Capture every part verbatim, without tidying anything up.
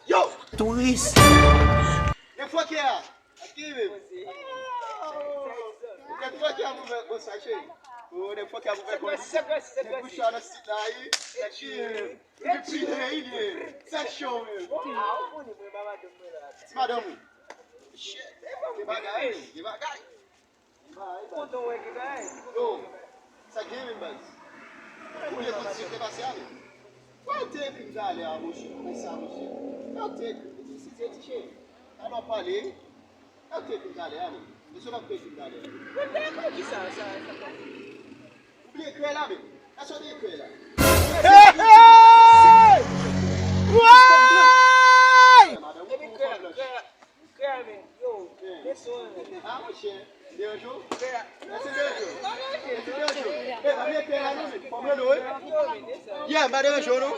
Yo! Touris! Nèg fòkè a! Ak ki menm? Nèg fòkè a pou fè konsa, cheri. Oh, nèg fòkè a pou fè konsa. Nèg bouch a nan sit la, wi. Ak ki menm? Epi, hey, li ye. Sa cho, menm. Ti madanm ou. Shit. Gen bagay, gen bagay. Gen bagay, baz. Yo, sa gen, menm, baz. Ou te konn si te pase a, menm. Wè, ou te ekri m talè a, monchè. Ou wè sa, monchè. Wè, ou te ekri m. Ti, ti, ti, ti, cheri. Alò, pale. Wè, ou te ekri m talè a, menm. Mesye, w ap ekri m talè a. Ou byen krè la, menm. Èske w te krè la? Hey, hey! Woy! Madanm ou tou fò blanch. Krè, men, yo, men son. Ah, monchè, deranje w? Èske deranje w? Èske deranje w? Eh, pa vle krè la, non, men. Fò m rele w, wi. Yeah, m pa deranje w, non.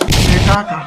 E kaka.